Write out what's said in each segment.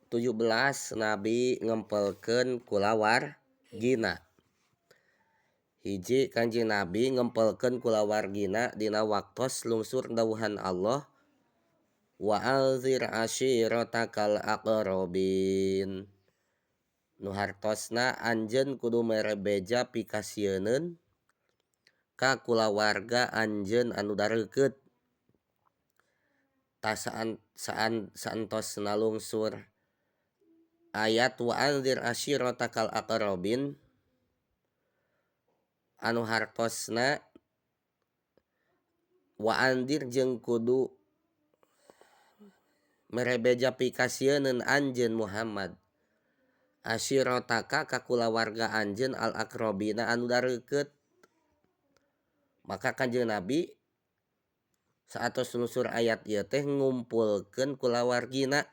17 Nabi ngempelkeun kulawargina. Hiji Kanjeng Nabi ngempelkeun kulawargina dina waktos lungsur dawuhan Allah wa anzir asyiratakal aqrabin. Nu hartosna anjeun kudu mere beja pikasieuneun ka kulawarga anjeun anu dareukeut. Tah saentosna lungsur ayat wa anzir asyiratakal aqrabin anu hartosna wa anzir jeung kudu mere beja pikasieuneun anjeun Muhammad asyirataka ka kulawarga anjeun al aqrabina anu dareukeut. Maka Kanjeng Nabi saatos lungsur ayat ieu teh ngumpulkeun kulawargina.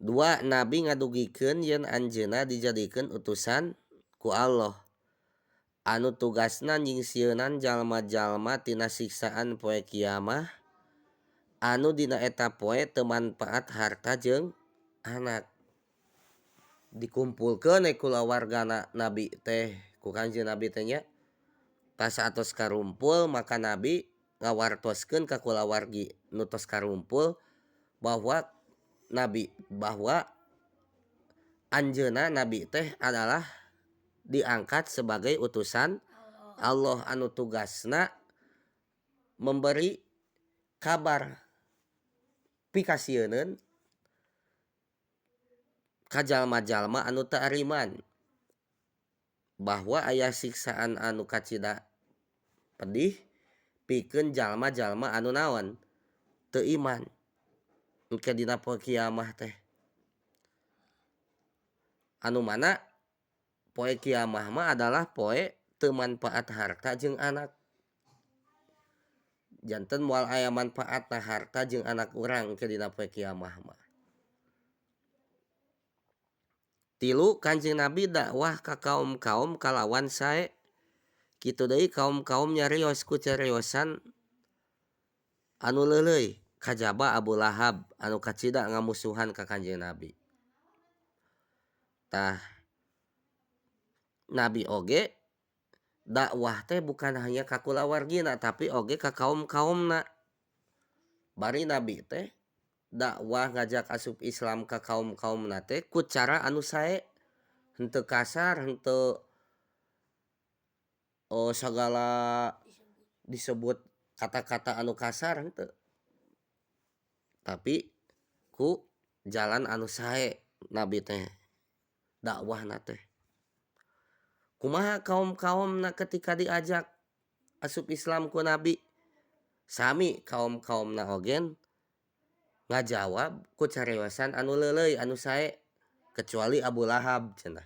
Dua, Nabi ngadugikeun yen anjeunna dijadikeun utusan ku Allah anu tugasna nyingsieunan jalma-jalma tina siksaan poe kiamah anu dina eta poe teu manfaat harta jeung anak. Dikumpulkeun we kulawargana Nabi teh ku Kanjeng Nabi teh nya. Tah saatos karumpul maka Nabi ngawartoskeun ka kulawargi nu tos karumpul bahwa Nabi bahwa anjeunna Nabi teh adalah diangkat sebagai utusan Allah anu tugasna memberi kabar pikasieuneun ka jalma-jalma anu teu ariman bahwa aya siksaan anu kacida pedih pikeun jalma-jalma anu naon teu iman engke dina poe kiamah teh. Anu mana poe kiamah mah adalah poe teu manfaat harta jeung anak. Janten moal aya manfaatna harta jeung anak urang engke dina poe kiamah mah. Tilu, Kanjeng Nabi dakwah ka kaum-kaum kalawan sae. Kitu deui kaum-kaum nyarios ku cariosan anu leuleuy kajaba Abu Lahab anu kacida ngamusuhan ka Kanjeng Nabi. Tah Nabi oge dakwah teh bukan hanya ka kulawargina tapi oge ka kaum-kaumna. Bari Nabi teh dakwah ngajak asup Islam ka kaum-kaumna teh ku cara anu sae, henteu kasar, henteu sagala disebut kata-kata anu kasar henteu. Tapi ku jalan anu sae Nabi teh dakwahna teh. Kumaha kaum-kaumna ketika diajak asup Islam ku Nabi? Sami kaum-kaumna oge ngajawab ku cariosan anu leuleuy anu sae kecuali Abu Lahab cenah.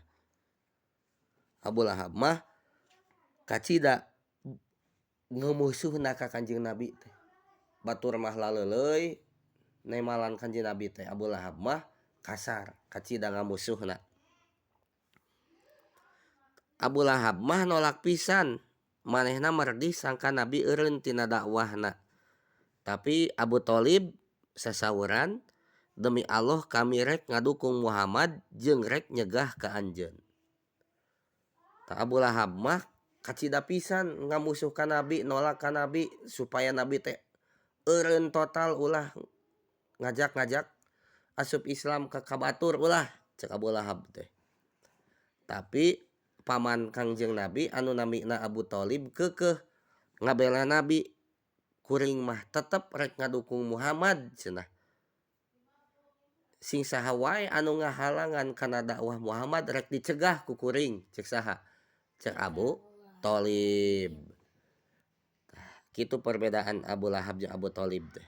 Abu Lahab mah kacida ngumusuhna ka Kanjeng Nabi teh. Batur mah laleuleui nemalan Kanjeng Nabi teh. Abu Lahab mah kasar kacida ngamusuhna. Abu Lahab mah nolak pisan manehna merdih sangka Nabi eureun tina dakwahna. Tapi Abu Thalib sasauran demi Allah kami rek ngadukung Muhammad jeung rek nyegah ka anjeun. Tah Abu Lahab mah kacida pisan ngamusuh ka Nabi, nolak ka Nabi supaya Nabi teh eureun total ulah ngajak-ngajak asup Islam ka kabatur ulah cek Abu Lahab teh. Tapi paman Kangjeng Nabi anu namina Abu Thalib keukeuh ngabela Nabi, kuring mah tetep rek ngadukung Muhammad cenah. Sing saha wae anu ngahalangan kana dakwah Muhammad rek dicegah ku kuring cek saha? Cek Abu Thalib. Tah kitu perbedaan Abu Lahab jeung Abu Thalib teh.